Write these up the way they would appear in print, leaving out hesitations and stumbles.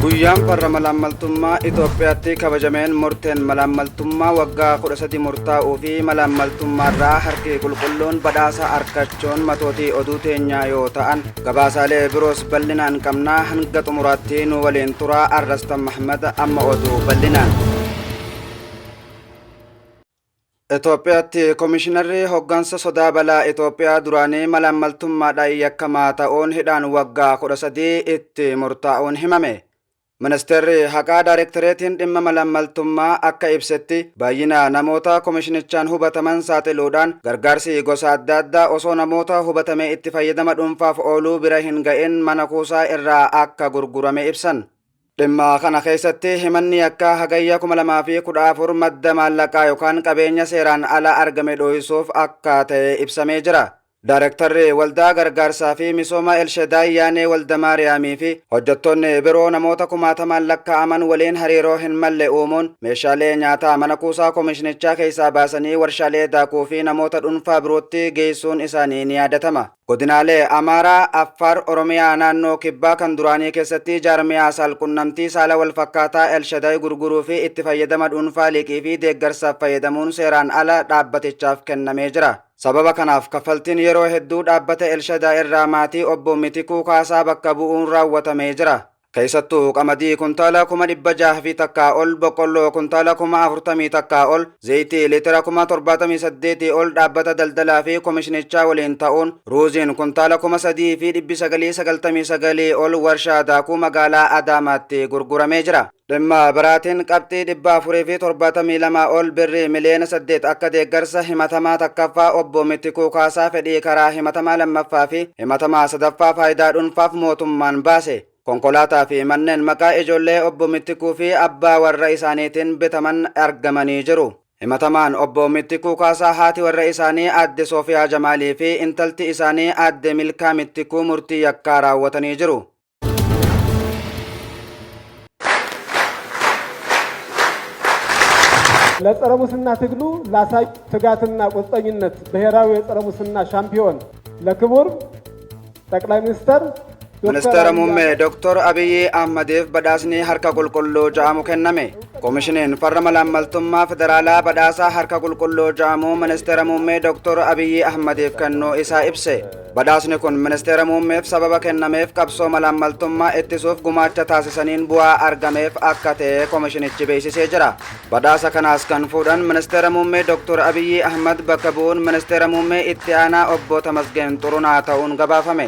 Guyyaan farra malaammaltummaa Itoophiyaatti kabajameen murteen malaammaltummaa waggaa 13 murtaa'uu fi malaammaltummaarraa harki qulqulluun badhaasa argachuun matootii oduu teenyaa yoo ta'an gabaasaalee biroos bal'inaan qabnaa hanga xumuraatti nu waliin turaa Arrastan Mahmad amma oduu bal'inaan. Itoophiyaatti Komishinarri hoggansa sodaa balaa Itoophiyaa duraanii malaammaltummaadhaan yakkamaa ta'uun hidhaan waggaa 13 itti murtaa'uun himame. Ministeerri Haqaa Daarektoreetiin dhimma malaammaltummaa akka ibsetti baay'ina namoota komishinichaan hubataman saaxiluudhaan gargaarsi gosa adda addaa osoo namoota hubatamee itti fayyadama dhuunfaaf ooluu bira hin ga'in mana kuusaa irraa akka gurgurame ibsan. Dhimma kana keessatti himanni yakkaa Hagayya 2014 madda maallaqaa yookaan qabeenya seeraan ala argame dho'isuuf akka ta'e ibsamee jira. Daarektarri Waldaa Gargaarsaa fi Misooma Elshedaay Yaanee Waldamaariyaamii fi hojjettoonni biroo namoota kumaatamaan lakkaa'aman waliin hariiroo hin malle uumuun meeshaalee nyaataa mana kuusaa komishinichaa keessaa baasanii warshaalee daakuu fi namoota dhuunfaa birootti geessuun isaanii ni yaadatama. Godinaalee Amaaraa, Affaar, Oromiyaa naannoo Kibbaa kan duraanii keessatti jaarmiyaa saalqunnamtii saala walfakkaataa Elshadaay gurguruu fi itti fayyadama dhuunfaa liqii fi deeggarsaaf fayyadamuun seeraan ala dhaabbatichaaf kennamee jira. Sababa kanaaf kaffaltiin yeroo hedduu dhaabbata Elshadaay irraa maatii obbo Mitikuu Kaasaa bakka bu'uun raawwatamee jira. Keessattuu qamadii kuntaala 601,000 ol, boqqolloo kuntaala 41,000 ol, zayitii liitira 78,000 ol dhaabbata daldalaa fi komishinichaa waliin ta'uun ruuziin kuntaala 3,999 ol warshaa daakuu magaalaa Adaamaatti gurguramee jira. Dhimma biraatiin qabxii 472 ol birrii miliyoona 8 akka deeggarsa himatamaa takkaffaa obbo Mitikuu Kaasaa fedhii karaa himatamaa lammaffaa fi himatamaa sadaffaa faayidaa dhuunfaaf mootummaan baase. Konkolaataa fi manneen maqaa ijoollee obbo Mittikuu fi abbaa warra isaaniitiin bitaman argamanii jiru. Himatamaan obbo Mittikuu Kaasaa haati warra isaanii aadde Soofiyaa Jamaalii fi intalti isaanii aadde Milkaa Mittikuu murtii yakkaa raawwatanii jiru. ለጸረ ሙስና ትግሉ ላሳይ ትጋትና ቁርጠኝነት ብሔራዊ የጸረ ሙስና ሻምፒዮን ለክቡር ጠቅላይ ሚኒስትር Ministeera Muummee Dr. Abiyyi Ahmadiif badhaasni harka qulqulluu ja'amu kenname. Komishiniin farra malaammaltummaa federaalaa badhaasa harka qulqulluu ja'amu ministeera muummee Dr. Abiyyi Ahmadiif kennuu isaa ibse. Badhaasni kun ministeera muummeef sababa kennameef qabsoo malaammaltummaa ittisuuf gumaacha taasisaniin bu'aa argameef akka ta'e komishinichi beeksisee jira. Badhaasa kanaas kan fuudhan ministeera muummee Dr. Abiyyi Ahmad bakka bu'uun ministeera muummee itti aanaa obbo Tamasgeen Xurunaa ta'uun gabaafame.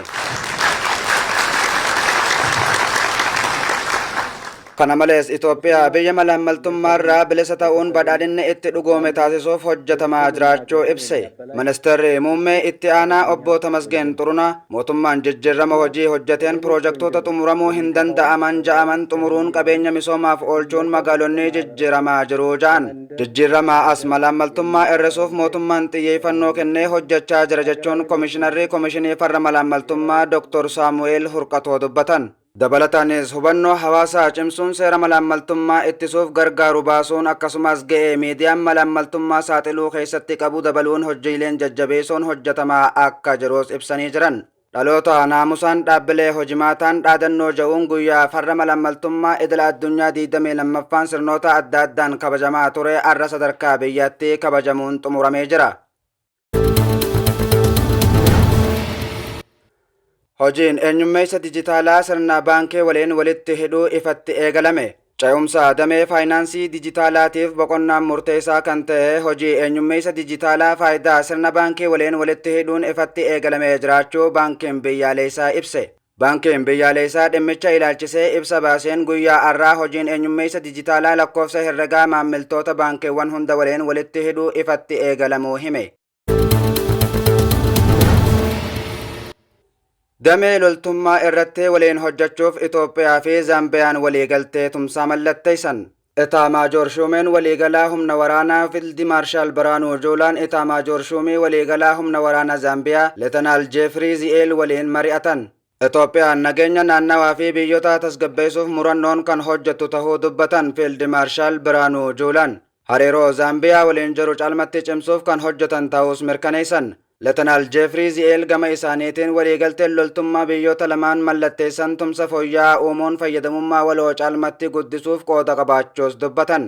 Kana malees Itoophiyaa biyya malaammaltummaarraa bilisa ta'uun badhaadhinni itti dhugoome taasisuuf hojjetamaa jiraachuu ibse. Ministeerri muummee itti aanaa obbo Tamasgeen Xurunaa mootummaan jijjiirama hojii hojjeteen piroojaktoota xumuramuu hin danda'aman ja'aman xumuruun qabeenya misoomaaf oolchuun magaalonni jijjiiramaa jiru ja'an. Jijjiiramaa as malaammaltummaa hir'isuuf mootummaan xiyyeeffannoo kennee hojjechaa jira jechuun komishinarri komishinii farra malaammaltummaa Dr. Saamu'eel Hurqatoo dubbatan. Dabalataanis hubannoo hawaasaa cimsuun seera malaammaltummaa ittisuuf gargaaru baasuun akkasumas ga'ee miidiyaan malaammaltummaa saaxiluu keessatti qabu dabaluun hojiileen jajjabeessoon hojjetamaa akka jirus ibsanii jiran. Dhaloota naamusaan dhaabbilee hojimaataan dhaadannoo ja'uun guyyaa farra malaammaltummaa idila addunyaa 22ffaan sirnoota adda addaan kabajamaa ture arra sadarkaa biyyaatti kabajamuun xumuramee jira. Hojiin eenyummeessa dijitaalaa sirna baankii waliin walitti hidhuu ifatti eegalame. Ce'umsa damee faayinaansii dijitaalaatiif boqonnaan murteessaa kan ta'e hojii eenyummeessa dijitaalaa faayidaa sirna baankii waliin walitti hidhuun ifatti eegalamee jiraachuu baankiin biyyaalessaa ibse. Baankiin biyyaalessaa dhimmicha ilaalchisee ibsa baaseen guyyaa har'aa hojiin eenyummeessa dijitaalaa lakkoofsa herregaa maammiltoota baankiiwwan hunda waliin walitti hidhuu ifatti eegalamuu hime. Damee loltummaa irratti waliin hojjechuuf Itoophiyaa fi Zaambiyaan waliigaltee tumsaa mallatteessan. Itaamaajoor Shuumeen waliigalaa humna waraanaa Fiildi Maarshaal Biraanuu Juulaan Itaamaajoor Shuumii waliigalaa humna waraanaa Zaambiyaa Leetanaal Jeefrii Zi'eel waliin mari'atan. Itoophiyaan nageenya naannawaa fi biyyoota tasgabbeessuuf murannoon kan hojjettu ta'uu dubbatan Fiildi Maarshaal Biraanuu Juulaan. Hariiroo Zaambiyaa waliin jiru caalmatti cimsuuf kan hojjetan ta'us mirkaneessan. Letenaal Jeefrii Zi'eel gama isaaniitiin waliigalteen loltummaa biyyoota lamaan mallatteessan tumsa fooyya'aa uumuun fayyadamummaa waloo caalmatti guddisuuf qooda qabaachuus dubbatan.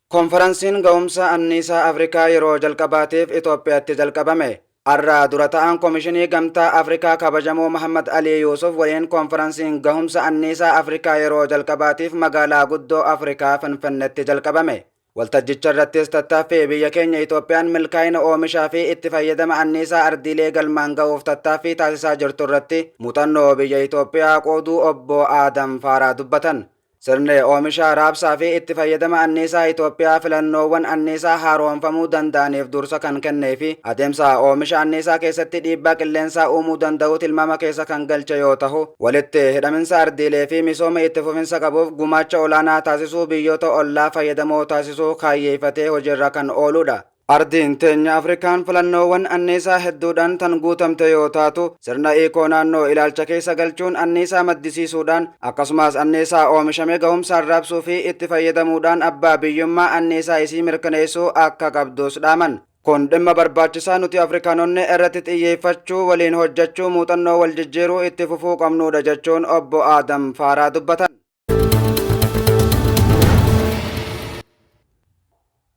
Konfaransiin ga'umsa anniisaa Afrikaa yeroo jalqabaatiif Itoophiyaatti jalqabame. Har'a dura ta'an Komishinii Gamtaa Afrikaa kabajamoo Mahammad Alii Yuusuf waliin konfaransiin gahumsa anniisaa Afrikaa yeroo jalqabaatiif magaalaa guddoo Afrikaa Finfinneetti jalqabame. Waltajjicha irrattis tattaaffii biyya keenya Itoophiyaan milkaa'ina oomishaa fi itti fayyadama anniisaa ardiilee galmaan ga'uuf tattaaffii taasisaa jirtu irratti muuxannoo biyya Itoophiyaa qooduu obbo Aadam Faaraa dubbatan. Sirni oomisha raabsaa fi itti fayyadama anniisaa Itoophiyaa filannoowwan anniisaa haaromfamuu danda'aniif dursa kan kennee fi adeemsa oomisha anniisaa keessatti dhiibbaa qilleensaa uumuu danda'u tilmaama keessa kan galche yoo ta'u, walitti hidhaminsa ardiilee fi misooma itti fufinsa qabuuf gumaacha olaanaa taasisuu biyyoota ollaa fayyadamoo taasisuu kaayyeeffatee hojiirra kan ooludha. Ardiin teenya Afrikaan filannoowwan anniisaa hedduudhaan tan guutamte yoo taatu, sirna iikoo naannoo ilaalcha keessa galchuun anniisaa maddisiisuudhaan akkasumas anniisaa oomishame gahumsaan raabsuu fi itti fayyadamuudhaan abbaa biyyummaa anniisaa isii mirkaneessuu akka qabdus dhaaman. Kun dhimma barbaachisaa nuti Afrikaanonni irratti xiyyeeffachuu, waliin hojjechuu, muuxannoo wal jijjiiruu itti fufuu qabnudha jechuun obbo Aadam Faaraa dubbatan.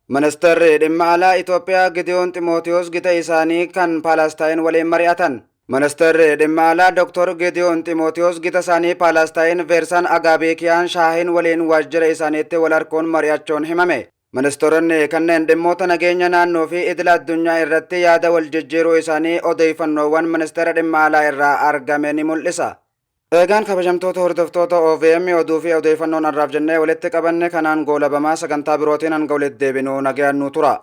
Ministeerri dhimma alaa Itoophiyaa Gidewoon Ximootiyoos gita isaanii kan Paalastaayin waliin mari'atan. Ministeerri dhimma alaa Dr. Gidewoon Ximootiyoos gita isaanii Paalastaayin Veersaan Agaabeekiyaan Shaahin waliin waajjira isaaniitti wal arguun mari'achuun himame. Ministeeronni kanneen dhimmoota nageenya naannoo fi idila addunyaa irratti yaada wal jijjiiruu isaanii odeeffannoowwan ministeera dhimma alaa irraa argame ni mul'isa. Eegaan kabajamtoota hordoftoota OVM, oduu fi odeeffannoon har'aaf jennee walitti qabanne kanaan goolabamaa. Sagantaa birootiin hanga walitti deebinuu nagayaan nu tura.